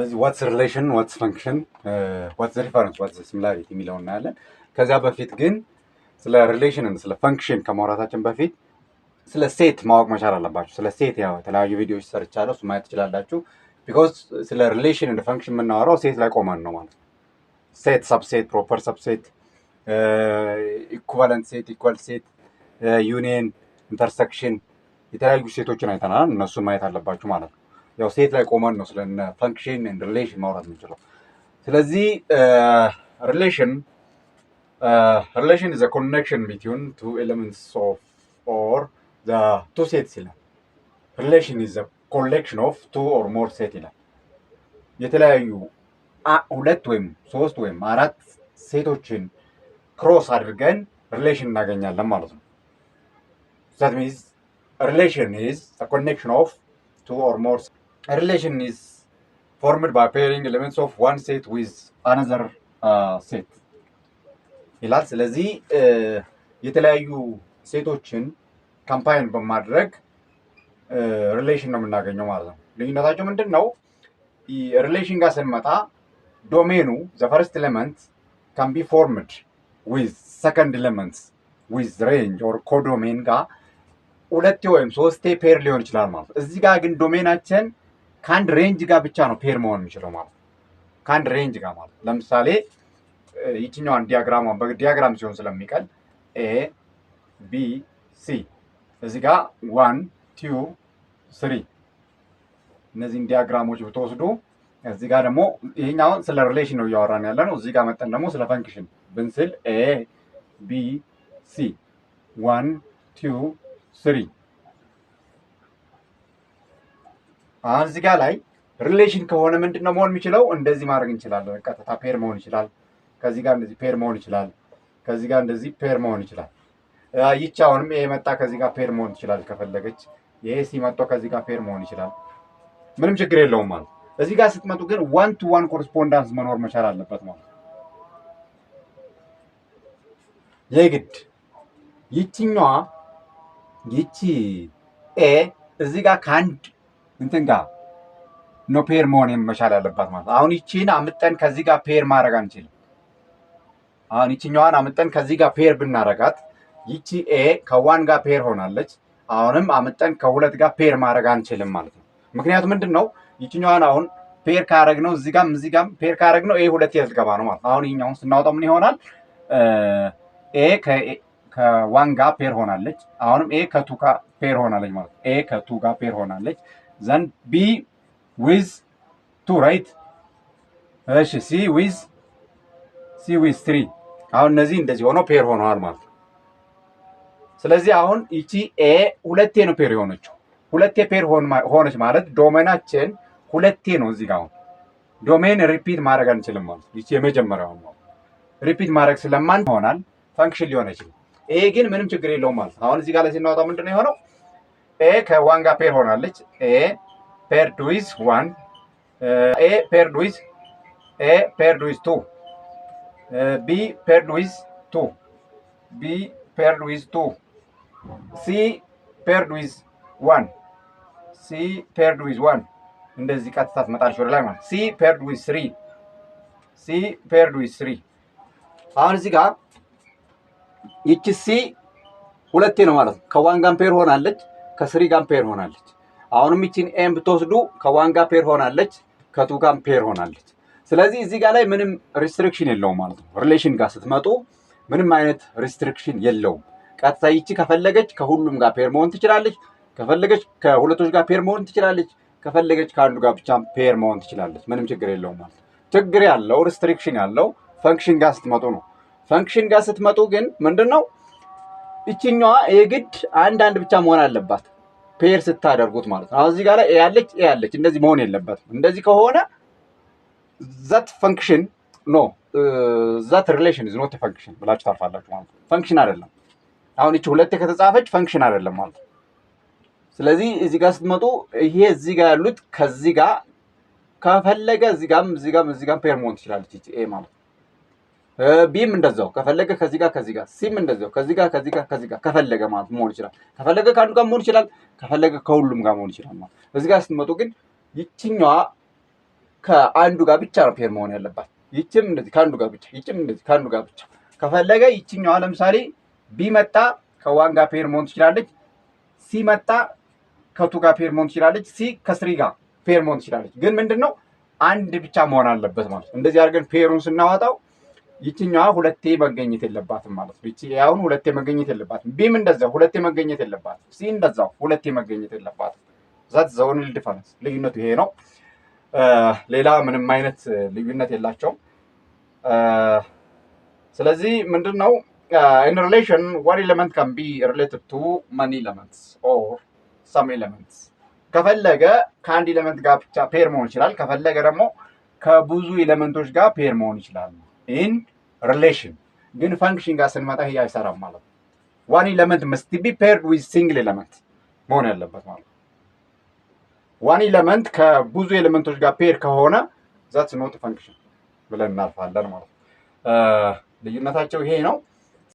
ስለዚህ what's relation፣ what's function፣ what's difference፣ what's similarity የሚለውን እናያለን። ከዚያ በፊት ግን ስለ relation፣ ስለ function ከማውራታችን በፊት ስለ set ማወቅ መቻል አለባችሁ። ስለ set ያው የተለያዩ ቪዲዮዎች ሰርቻለሁ፣ እሱ ማየት ትችላላችሁ። Because ስለ relation and function የምናወራው set ላይ ቆመን ነው ማለት ነው። Set፣ subset፣ proper subset፣ equivalent set፣ equal set፣ union፣ intersection የተለያዩ set ኦችን አይተናል። እነሱን ማየት አለባችሁ ማለት ነው። ያው set ላይ ቆመን ነው ስለ function and relation ማውራት የምንችለው። ስለዚህ relation is connection between two elements of or the two sets ይላል። Relation is collection of two or more set ይላል። የተለያዩ ሁለት ወይም ሶስት ወይም አራት set ኦችን cross አድርገን relation እናገኛለን ማለት ነው። That means relation is connection of two or more. Relation is formed by pairing elements of one set with another set ይላል። ስለዚህ የተለያዩ set ኦችን combine በማድረግ relation ነው የምናገኘው ማለት ነው። ልዩነታቸው ምንድን ነው? Relation ጋር ስንመጣ domain ኑ the first element can be formed with second elements with range or codomain ጋር ሁለቴ ወይም ሶስቴ pair ሊሆን ይችላል ማለት ነው። እዚህ ጋር ግን domain ኣችን ከአንድ range ጋር ብቻ ነው pair መሆን የሚችለው ማለት ነው። ከአንድ range ጋር ማለት ነው። ለምሳሌ ይችኛዋን diagram ሟን በ diagram ሲሆን ስለሚቀል A፣ B፣ C፣ እዚህ ጋር one፣ two፣ three፣ እነዚህን diagram ኦች ብትወስዱ እዚህ ጋር ደግሞ ይሄኛውን ስለ relation ነው እያወራን ያለ ነው። እዚህ ጋር መጠን ደግሞ ስለ function ብንስል A፣ B፣ C፣ one፣ two፣ three። አሁን እዚህ ጋር ላይ relation ከሆነ ምንድን ነው መሆን የሚችለው? እንደዚህ ማድረግ እንችላለን። ቀጥታ pair መሆን ይችላል። ከዚህ ጋር እንደዚህ pair መሆን ይችላል። ከዚህ ጋር እንደዚህ pair መሆን ይችላል። ይቺ አሁንም A መጣ ከዚህ ጋር pair መሆን ትችላለች ከፈለገች። ይሄ C መጥቶ ከዚህ ጋር pair መሆን ይችላል። ምንም ችግር የለውም ማለት። እዚህ ጋር ስትመጡ ግን one to one correspondence መኖር መቻል አለበት ማለት ነው። የግድ ይችኛዋ ይቺ A እዚህ ጋር ከአንድ እንትን ጋር ነው pair መሆን መቻል ያለባት ማለት ነው። አሁን ይቺን አምጠን ከዚህ ጋር pair ማድረግ አንችልም። አሁን ይችኛዋን አምጠን ከዚህ ጋር pair ብናረጋት ይቺ A ከ one ጋር pair ሆናለች። አሁንም አምጠን ከሁለት ጋር pair ማድረግ አንችልም ማለት ነው። ምክንያቱም ምንድን ነው፣ ይችኛዋን አሁን pair ካረግነው እዚህ ጋም እዚህ ጋም pair ካረግነው A ሁለት ልትገባ ነው ማለት ነው። አሁን ይሄኛውን ስናወጣው ምን ይሆናል? A ከ one ጋር pair ሆናለች። አሁንም A ከ two ጋር pair ሆናለች ማለት ነው። A ከ two ጋር pair ሆናለች። Then B with two, right? እሺ፣ C with three። አሁን እነዚህ እንደዚህ ሆነው pair ሆነዋል ማለት ነው። ስለዚህ አሁን ይቺ A ሁለቴ ነው pair የሆነችው። ሁለቴ pair ሆነች ማለት domain ኣችን ሁለቴ ነው። እዚህ ጋር አሁን domain repeat ማድረግ አንችልም ማለት ነው። ይቺ የመጀመሪያው ነው። Repeat ማድረግ ስለማን ይሆናል function ሊሆን አይችልም። ይሄ ግን ምንም ችግር የለውም ማለት ነው። አሁን እዚህ ጋር ላይ ስናወጣው ምንድን ነው የሆነው? A ከ one ጋር pair ሆናለች። A paired with one፣ A paired with two፣ B paired with two፣ B paired with two፣ C paired with one፣ C paired with one፣ እንደዚህ ቀጥታ ትመጣለች ወደ ላይ ማለት፣ C paired with three፣ C paired with three። አሁን እዚህ ጋር ይቺ C ሁለቴ ነው ማለት ነው። ከ one ጋር pair ሆናለች፣ ከ three ጋር pair ሆናለች። አሁንም ይቺን A ን ብትወስዱ ከ one ጋር pair ሆናለች፣ ከ two ጋር pair ሆናለች። ስለዚህ እዚህ ጋር ላይ ምንም restriction የለውም ማለት ነው። Relation ጋር ስትመጡ ምንም አይነት restriction የለውም። ቀጥታ ይቺ ከፈለገች ከሁሉም ጋር pair መሆን ትችላለች። ከፈለገች ከሁለቶች ጋር pair መሆን ትችላለች። ከፈለገች ከአንዱ ጋር ብቻ pair መሆን ትችላለች። ምንም ችግር የለውም ማለት ነው። ችግር ያለው restriction ያለው function ጋር ስትመጡ ነው። Function ጋር ስትመጡ ግን ምንድን ነው፣ ይችኛዋ የግድ አንድ አንድ ብቻ መሆን አለባት pair ስታደርጉት ማለት ነው። አሁን እዚህ ጋር ላይ A ያለች፣ A ያለች፣ እንደዚህ መሆን የለበትም። እንደዚህ ከሆነ that function, no, that relation is not function ብላችሁ ታልፋላችሁ ማለት ነው። Function አይደለም። አሁን ይቺ ሁለቴ ከተጻፈች function አይደለም ማለት ነው። ስለዚህ እዚህ ጋር ስትመጡ ይሄ እዚህ ጋር ያሉት ከዚህ ጋር ከፈለገ እዚህ ጋርም እዚህ ጋርም እዚህ ጋርም pair መሆን ትችላለች ይቺ A ማለት ነው። B ም እንደዛው ከፈለገ ከዚህ ጋር ከዚህ ጋር፣ C ም እንደዛው ከዚህ ጋር ከዚህ ጋር ከዚህ ጋር ከፈለገ ማለት መሆን ይችላል። ከፈለገ ከአንዱ ጋር መሆን ይችላል። ከፈለገ ከሁሉም ጋር መሆን ይችላል ማለት። እዚህ ጋር ስትመጡ ግን ይችኛዋ ከአንዱ ጋር ብቻ ነው pair መሆን ያለባት። ይችም እንደዚህ ከአንዱ ጋር ብቻ፣ ይችም እንደዚህ ከአንዱ ጋር ብቻ። ከፈለገ ይችኛዋ ለምሳሌ B መጣ ከ one ጋር pair መሆን ትችላለች። C መጣ ከ two ጋር pair መሆን ትችላለች። C ከ three ጋር pair መሆን ትችላለች። ግን ምንድን ነው አንድ ብቻ መሆን አለበት ማለት ነው። እንደዚህ አድርገን pair ኡን ስናወጣው ይችኛዋ ሁለቴ መገኘት የለባትም ማለት ነው። ይቺ አሁን ሁለቴ መገኘት የለባትም። B ም እንደዛው ሁለቴ መገኘት የለባትም። C እንደዛው ሁለቴ መገኘት የለባትም። That's the only difference፣ ልዩነቱ ይሄ ነው። ሌላ ምንም አይነት ልዩነት የላቸውም። ስለዚህ ምንድን ነው፣ in relation one element can be related to many elements or some elements። ከፈለገ ከአንድ element ጋር ብቻ pair መሆን ይችላል። ከፈለገ ደግሞ ከብዙ element ኦች ጋር pair መሆን ይችላል። In relation ግን function ጋር ስንመጣ ይሄ አይሰራም ማለት ነው። One element must be paired with single element መሆን ያለበት ማለት ነው። One element ከብዙ element ኦች ጋር pair ከሆነ that's not function ብለን እናልፋለን ማለት ነው። ልዩነታቸው ይሄ ነው።